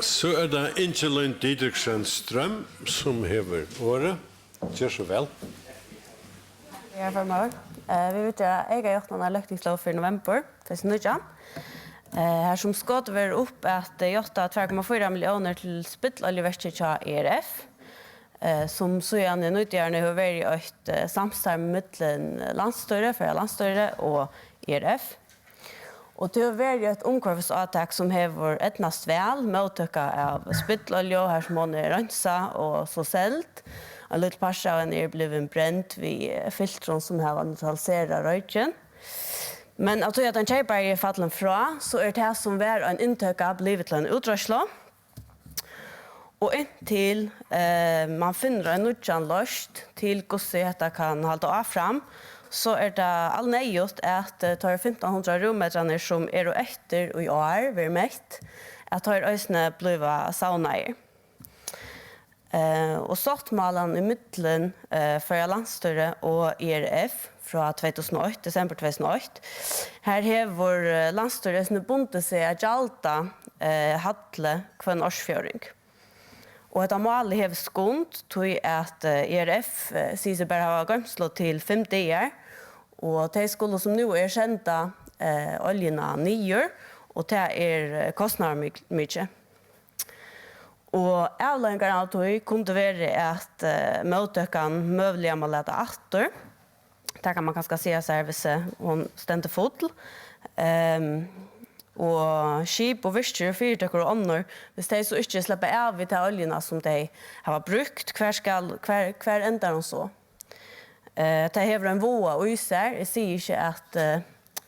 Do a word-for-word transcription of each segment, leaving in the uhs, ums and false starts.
So er tað Ingilín Didriksen Strøm, sum hevur orðið. Ger so væl. Ja, formaður. Eh, vit vilja gera eina játtan av løgtingslóg fyri novembur tvey túsund og nítjan. Eh, har sum skotið verður upp at, eh, játta tvær komma fýra milliónir til spilloljuverkið hjá E R F, eh, sum síðan í nítjan hevur verið eitt, eh, samstarv millum landsstýrið, Føroya landsstýri og E R F. Og tað hevur verið eitt umhvørvisátak sum hevur eydnast væl, móttøka av spillolju, har sum hon er reinsað og so seld. Ein lítil partur av henni er blivin brend við, eh, filtrum sum hava neutraliserað roykin. Men av tí at ein keypari er fallin frá, so er tað sum var ein inntøka blivið til eina útreiðslu. Og inntil, eh, man finnur ein nýggjan loysn til, hvussu hetta kann halda áfram, so er tað alneyðugt, at, eh, teir fimtan hundrað rúmmetrarnir, sum eru eftir í ár, verður mett, at teir eisini blíva savnaðir. Eh, og sáttmálan ímillum, eh, Føroya landsstýri og E R F frá tvey túsund og eitt, desembur tvey túsund og eitt, har hevur, eh, landsstýrið eisini bundið seg at gjalda, eh, halli hvønn ársfjórðing. Og hetta málið hevur skund, tí at, eh, E R F, eh, sigur seg bara hava goymslu til fimm dagar, og tey skulu sum nú er senda, eh, oljuna niður, og tað er, eh, kostnaðarmikið. Og avleiðingar av tí kundi verið, at, eh, móttøkan møguliga má lata aftur. Tað kann man kanska siga sær, hvis, eh, hon stendur full. Ehm, og skip og virkir og fyritøkur og onnur, hvis tey so ikki sleppa av við ta oljuna, sum tey hava brúkt, hvar skal, hvar, hvar endar hon so? Eh, tað hevur ein váða í sær. Eg sigi ikki, at, eh,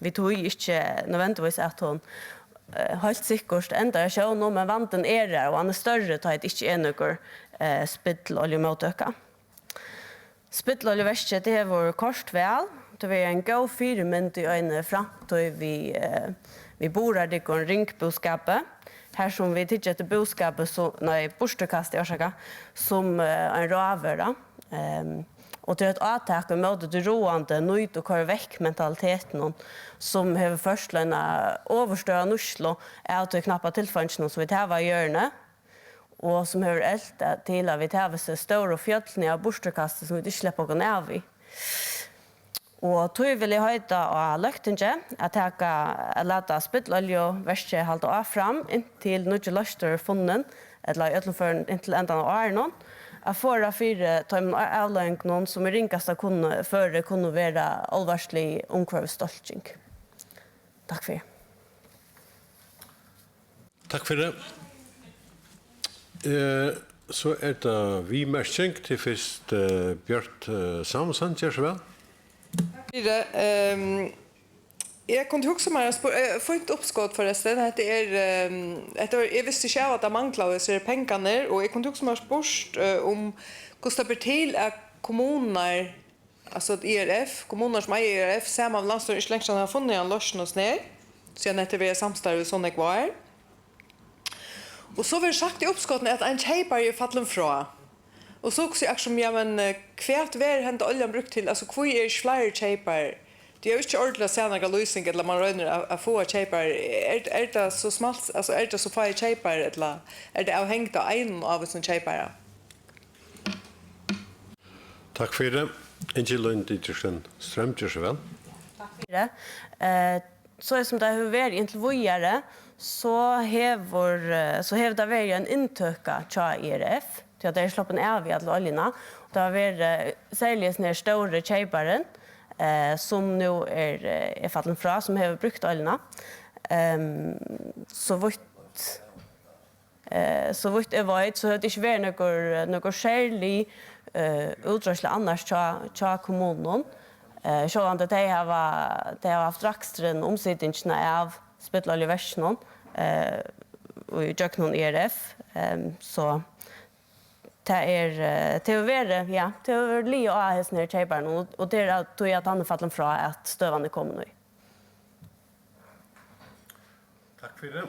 við tí ikki nødvendigvis, at hon, eh, heilt sikkurt endar á sjónum, men vandin er har, og hann er størri, tá tað ikki er nøkur, eh, spilloljumóttøka. Spilloljuverkið, tað hevur koyrt væl. Tað verður ein góð fyrimynd í eini framtíð við, eh, við burðardyggum ringbúskapi, har sum vit hyggja eftir búskapi, so, nei, burturkasti, orsaka, sum, eh, ein rávøra. Ehm, og tað er eitt átak ímóti tí ráðandi nýt og koyr vekk mentalitetinum, sum hevur ført til eina ovurstøða nýtslu av tí knappa tilfeinginum, sum vit hava á jørðini, og sum hevur elvt til, at vit hava so stóru fjøllini av burturkasti, sum vit ikki sleppa okkum av við. Og tí vil eg heita á Løgtingið at taka, at lata spilloljuverkið halda áfram, inntil nýggj loysn er funnin, ella í øllum førum inntil endan av árinum, at forða fyri teimum avleiðingunum, sum í ringasta kunnu, føri kunnu vera álvarslig umhvørvisstolking. Takk fyri. Takk fyri. Eh, so er tað viðmerking til fyrst, eh, Bjørt, eh, Samuelsen, ger so væl. Fyri, ehm, eg kundi hugsa mær at spyr-, eh, fínt uppskot forrestin. Hetta er, ehm, hetta var, eg visti ikki av at tað manglaði hesir pengarnir, og eg kundi hugsa mær spurt, eh, um hvussu tað ber til at kommunar, altso at E R F, kommunur sum eiga E R F, saman við landsstýrið ikki langt síðan hava funnið eina loysn og snær, síðan hetta hevur verið samstarv í so nógv ár. Og so verður sagt í uppskotinum, at ein keypari er fallin frá. Og so hugsi eg akkurát sum, ja, men, eh, hvat verður henda oljan brúkt til? Altso, hví eru ikki fleiri keyparar? Tey hava ikki ordiliga sæð nakra lýsing, ella man roynir at, at fáa keyparar. Er, er tað so smalt, altso, er tað so fáir keyparar, ella er tað avhangigt av einum ávísum keypara? Takk fyri. Ingilín Didriksen Strøm, ger so væl. Takk fyri. Eh, so sum tað hevur verið inntil víðari, so hevur, eh, so hevur tað verið ein inntøka hjá E R F, tí at tey eru sloppin av við alla oljuna. Og tað hevur verið, eh, serliga hesar her stóru keyparin, eh, sum nú er, eh, er fallin frá, sum hevur brúkt oljuna. Ehm, so vítt Eh, so vítt eg veit, so hevur tað ikki verið nøkur, nøkur serlig, eh, útreiðsla annars hjá, hjá kommununum. Eh, sjálvandi tey hava, tey hava havt raksturin, umsitingina av spilloljuverkinum, eh, og í gjøgnum E R F. Em, so tað er, eh, tað hevur verið, ja, tað hevur verið ligið á hesum her keyparanum, og, og tað er at, tí at hann er fallin frá, at støðan er komin í. Takk fyri.